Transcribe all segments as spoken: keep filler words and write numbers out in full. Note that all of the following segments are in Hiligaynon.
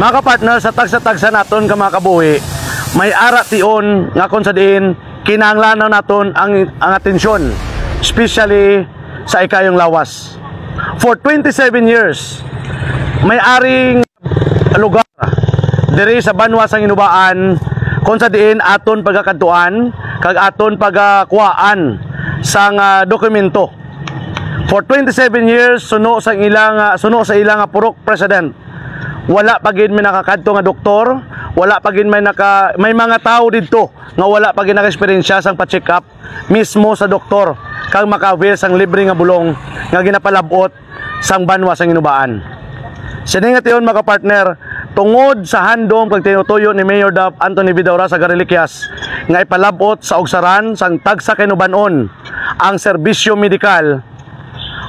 Mga kapartner, sa tagsa-tagsa naton ka mga kabuhi, may ara tion nga kung sa diin kinahanglan naton ang, ang atensyon, especially sa ikayong lawas. For twenty-seven years, may aring lugar diri sa banwa sang Hinubaan kung sa diin aton pagakadtuan kag aton pagakuhaan sang, ah, dokumento. For twenty-seven years, suno sa ilang, ah, suno sa ilang, ah, purok president, wala pa gid may nakakadto nga doktor, wala pa gid may naka-, may mga tawo didto nga wala pa gid naka-eksperyensya sang pa-check up mismo sa doktor kag maka-avail sang libre nga bulong nga ginapalab-ot sang banwa sang Hinubaan. Sini nga tion, mga kapartner, tungod sa handom kag tinutuyo ni Mayor Dap Anthony Vidaurasa Gariliquias nga ipalab-ot sa ugsaran sang tagsa ka Hinubanon ang serbisyo medikal,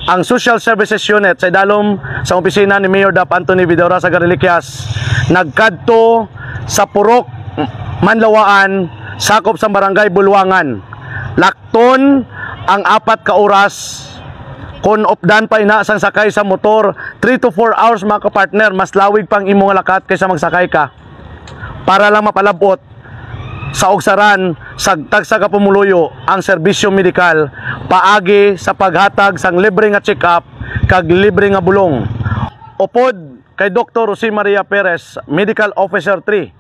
ang Social Services Unit sa idalom sang opisina ni Mayor Dap Anthony Vidaurasa Gariliquias nagkadto sa Purok Manlawaan, sakop sang Barangay Bulwangan. Lakton ang apat ka oras. Kon updan pa ina sang sakay sa motor, three to four hours, mga kapartner, mas lawig pang imo nga lakat kaysa magsakay ka para lang mapalab-ot sa ugsaran sa tagsa ka pumuluyo ang serbisyo medikal paagi sa paghatag sang libre nga check-up kag libre nga bulong. Upod kay Doktor Jose Maria Perez, Medical Officer three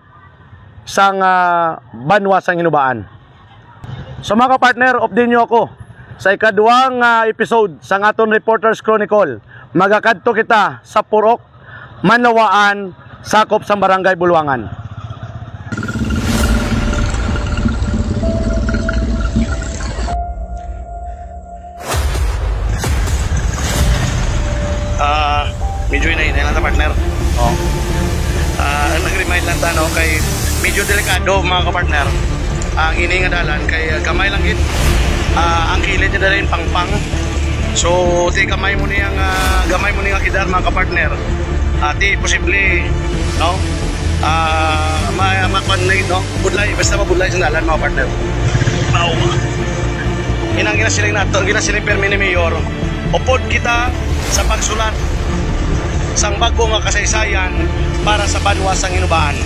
sang, ah, banwa sang Hinubaan. So, mga kapartner, update nyo ako sa ikaduhang, ah, episode sang aton Reporters Chronicle. Magakadto kita sa Purok Manlawaan, sakop sang Barangay Bulwangan. Ah, medyo hinay-hinay lang ta, partner. Oh. Ah, nag-remind lang ta, no, kay medyo delikado, mga kapartner, ang ini nga dalan kay, ah, gamay lang gid. Ah, ang kilid niya dali pangpang. So, ti gamay mo niyang, ah, gamay mo niyang akidar, mga kapartner. Ah, ti posible, no? Ah, ma-, makuan na gid, no? Budlay, basta mabudlay sa dalan, mga partner. Mao. Inang ginasiling nato, ginasiling permi ni Mayor, upod kita sa pagsulat sang bag-o nga kasaysayan para sa banwa sang Hinubaan.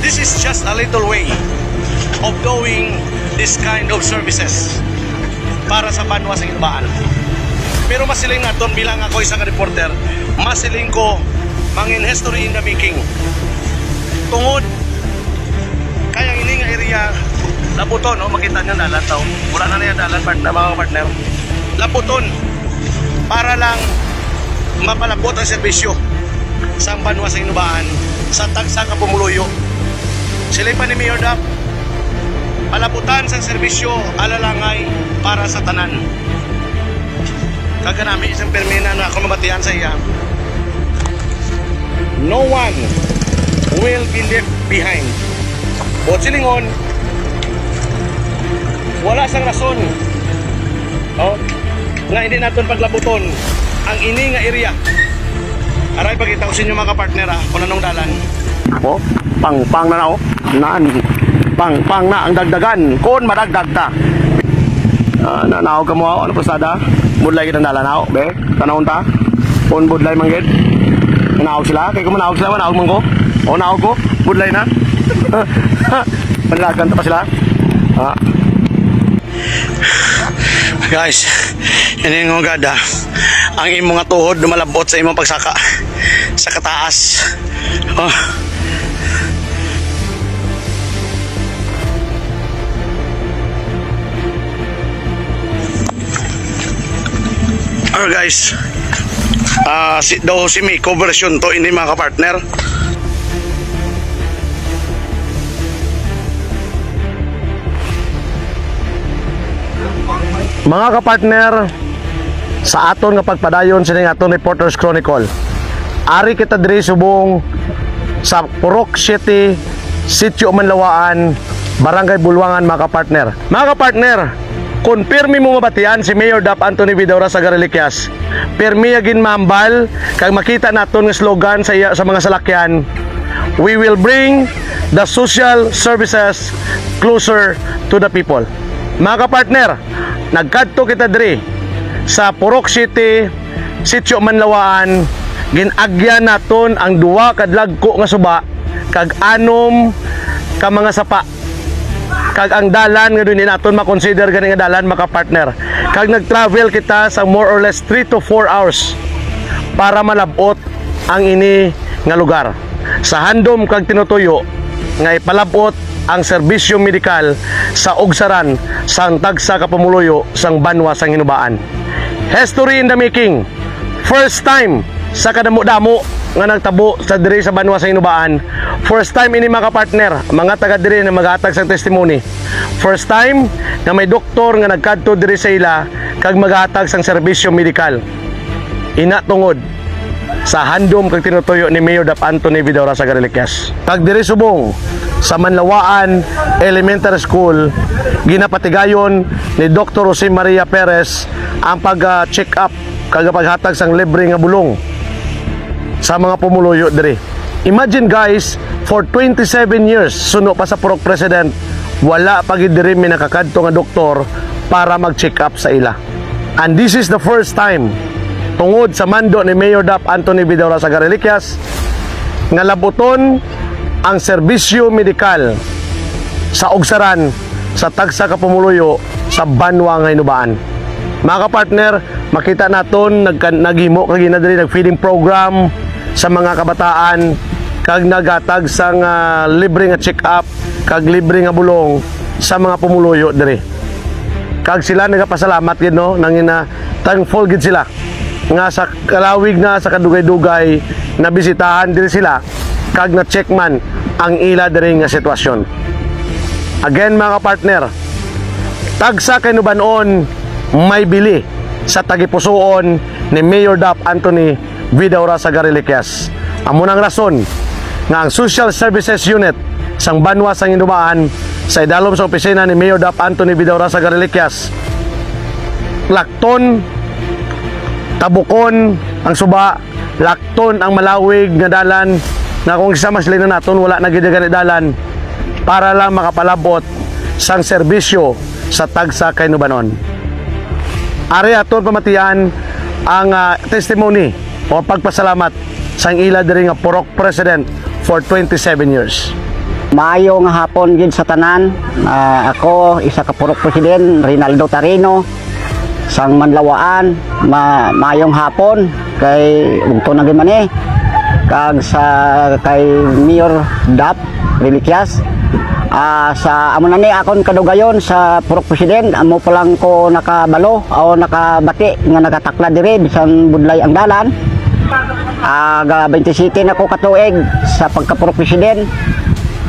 This is just a little way of doing this kind of services para sa banwa sang Hinubaan. Pero masiling naton, bilang ako isa ka reporter, masiling ko, mangin history in the making. Tungod kay ang ini nga area, labuton, no? Makita niyo dalan daw. Wala na niya dalan, part-, mga partner. Labuton para lang mapalabot ang serbisyo sa banwa sa Hinubaan sa tagsa ka pumuluyo. Sila pa ni Mayor Dap, palabutan sang serbisyo alalangay para sa tanan. Kag kanami isang permina na ako mabatian sa iya. No one will be left behind. Buot silingon, wala sang rason, oh, nga hindi naton paglabuton ang ini nga area. Aray, pakita ko sa inyo, mga kapartner, ah, kung anong dalan. Oh, pangpang na na, oh. Nan, pangpang na ang dagdagan. Kung madagdag ta. Ah, nanaog ka mo, oh, ano, pasada? Budlay gid ang dalan, oh, be. Tanawon ta. Kung budlay man gid. Nanaog sila. Kay kung manaog sila, manaog man ko. O, naog ko. Budlay na. Manlagan ta pa sila. Ah. Guys, ini nga gada, ang imong nga tuhod lumalabot sa imong pagsaka sa kataas. Oh. Alright, guys. Ah, si, daw si Miko version to ini, mga kapartner. Mga kapartner, sa aton nga pagpadayon sining aton Reporters Chronicle, ari kita diri subong sa Purok City, Sitio Manlawaan, Barangay Bulwangan, mga kapartner. Mga kapartner, kung pirmi mo mabatian si Mayor Dap Anthony Vidaurasa Gariliquias, pirmi ya ginmahambal kag makita naton nga slogan sa iya, sa mga salakyan, "We will bring the social services closer to the people." Mga kapartner, nagkadto kita diri sa Purok City, Sitio Manlawaan, Gin-agyan naton ang duha ka dagko nga suba kag anom ka mga sapa. Kag ang dalan nga dili naton makonsider gani nga dalan, mga partner. Kag nag-travel kita sa more or less three to four hours para malab-ot ang ini nga lugar. Sa handom kag tinutuyo nga ipalab-ot ang serbisyo medikal sa ugsaran sang tagsa ka pumuluyo sang banwa sang Hinubaan. History in the making. First time sa kadamo-damo nga nagtabo sa diri sa banwa sa Hinubaan. First time ini, mga partner, mga taga diri na maghatag sang testimony. First time nga may doktor nga nagkadto diri sa ila kag maghatag sang serbisyo medikal. Ina tungod sa handom kag tinutuyo ni Mayor Dap Anthony Vidaurasa Gariliquias. Kag diri subong sa Manlawaan Elementary School, ginapatigayon ni Doktor Jose Maria Perez ang pag-check up kag paghatag sang libre nga bulong sa mga pumuluyo diri. Imagine, guys, for twenty-seven years, suno pa sa Purok President, wala pa gid diri may nakakadto nga doktor para mag-check up sa ila. And this is the first time, tungod sa mando ni Mayor Dap Anthony Vidaurasa Gariliquias, nga labuton ang serbisyo medikal sa ugsaran sa tagsa ka pumuluyo sa banwa nga Hinubaan. Mga kapartner, makita naton nagka-, naghimo kag ina diri nag-feeding program sa mga kabataan kag naghatag sang, ah, libre nga check-up kag libre nga bulong sa mga pumuluyo diri. Kag sila nagapasalamat gid, no, nangina thankful gid sila nga sa kalawig na sa kadugay-dugay nabisitahan diri sila kag na-check man ang ila diri nga sitwasyon. Again, mga kapartner, tagsa ka Hinubanon may bili sa tagipusoon ni Mayor Dap Anthony Vidaurasa Gariliquias. Amo nang rason nga ang Social Services Unit sang banwa sang Hinubaan sa idalom sa opisina ni Mayor Dap Anthony Vidaurasa Gariliquias lakton, tabukon ang suba, lakton ang malawig nga dalan, nga kung isa mas lina naton, wala na gid gani dalan para lang makapalabot sang serbisyo sa tagsa ka Hinubanon. Ari aton pamatian ang, ah, testimony o pagpasalamat sang ila diri nga purok president for twenty-seven years. Maayo nga hapon gid sa tanan. Ah, ako, isa ka purok president, Rinaldo Tarino, sang Manlawaan. Ma-, maayong hapon kay ugto na gid man eh. Kag sa kay Mayor Dap Reliquias, ah, sa amo na ni akon kadugayon sa purok president, amo pa lang ko nakabalo o nakabati nga nagatakla diri bisan budlay ang dalan. Ah, ga twenty-seven na ko katuig sa pagka-purok president.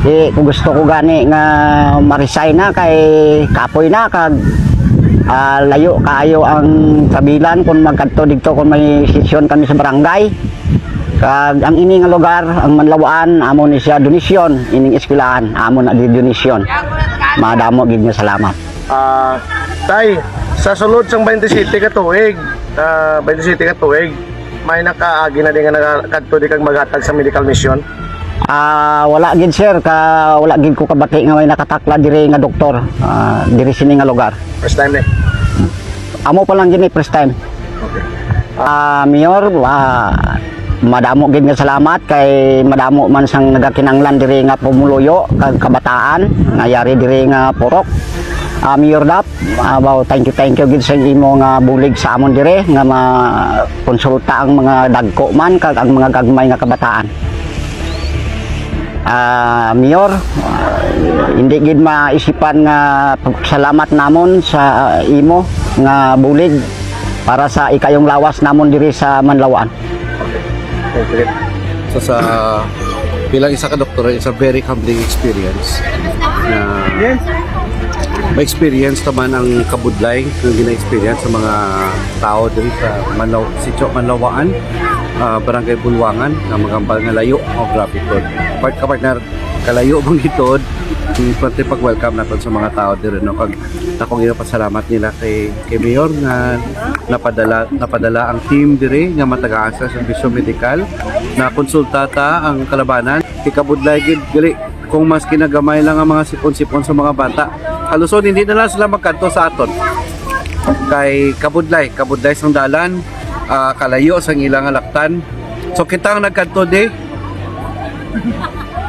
Di ko gusto ko gani nga ma-resign na kay kapoy na kag, ah, layo kaayo ang kabilan kung magkadto didto kung may sesyon kami sa barangay. Kag ang ini nga lugar, ang Manlawaan, amo ni siya donation, ining eskwelahan, amo na di donation. Madamo gid nga salamat. Ah, tay, sa sulod sang twenty-seven ka tuig, ah, twenty-seven ka tuig, may nakaagi na di nga nakakadto di kag maghatag sa medical mission? Ah, wala gid, sir, ka wala gid ko kabati nga may nakatakla diri nga doktor, ah, diri sini nga lugar. First time ni? Amo pa lang gid ni first time. Okay. Ah, Mayor, ah, madamo gid nga salamat kay madamo man sang nagakinanglan diri nga pumuluyo kag kabataan nga yari diri nga purok. Ah, Mayor Dap, ah, wow, thank you, thank you gid sa imo nga bulig sa amon dire nga makonsulta ang mga dagko man kag ang mga gagmay nga kabataan. Ah, Mayor, ah, hindi gid maisipan nga pagpasalamat namon sa, ah, imo nga bulig para sa ikayong lawas namon diri sa Manlawaan. So, sa bilang isa ka doktor, it's a very humbling experience na ma-experience naman ang kabudlay nga gina-experience sa mga tao diri sa Manlaw-, Sitio Manlawaan, ah, Barangay Bulwangan, na magambal nga layo. Oh, grabe to. Part ka, partner, kalayo bang itod? Pati pag-welcome natin sa mga tao diri, no? Kag akong ginapasalamat nila kay, kay Mayor nga napadala, napadala ang team diri nga matagaan sa serbisyo medikal. Nakonsulta ta ang kalabanan. Kay kabudlay gid, gali, kung mas kinagamay lang ang mga sipon-sipon sa mga bata, haluson hindi na lang sila magkadto sa aton. Kay kabudlay, kabudlay sang dalan, ah, kalayo sang ila nga laktan. So kita ang nagkadto di,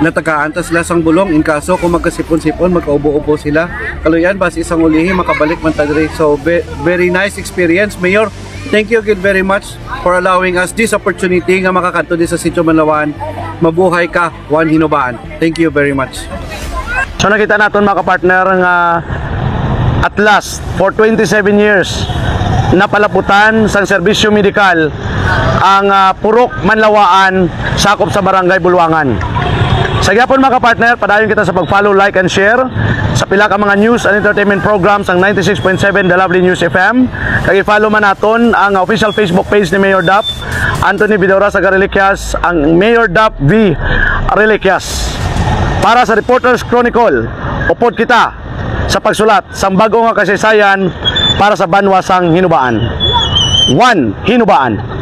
natagaan ta sila sang bulong, in kaso kung magkasipon-sipon, magkaubo-ubo sila. Kaluyan, basi isang ulihi, makabalik man ta diri. So, ve-, very nice experience, Mayor. Thank you again very much for allowing us this opportunity nga makakadto di sa Sitio Manlawan. Mabuhay ka, Juan Hinubaan. Thank you very much. So nakita naton, mga kapartner, nga at last for twenty-seven years napalaputan sang serbisyo medikal ang, ah, Purok Manlawaan, sakop sa Barangay Bulwangan. Sa gyapon, mga kapartner, padayon kita sa pag-follow, like, and share sa pila ka mga news and entertainment programs sang ninety-six point seven The Lovely News F M. Kag i-follow man naton ang official Facebook page ni Mayor Dap, Anthony Vidora sa Reliquias, ang Mayor Dap V Reliquias. Para sa Reporters Chronicle, upod kita sa pagsulat sang bag-o nga kasaysayan para sa banwa sang Hinubaan. Juan Hinubaan.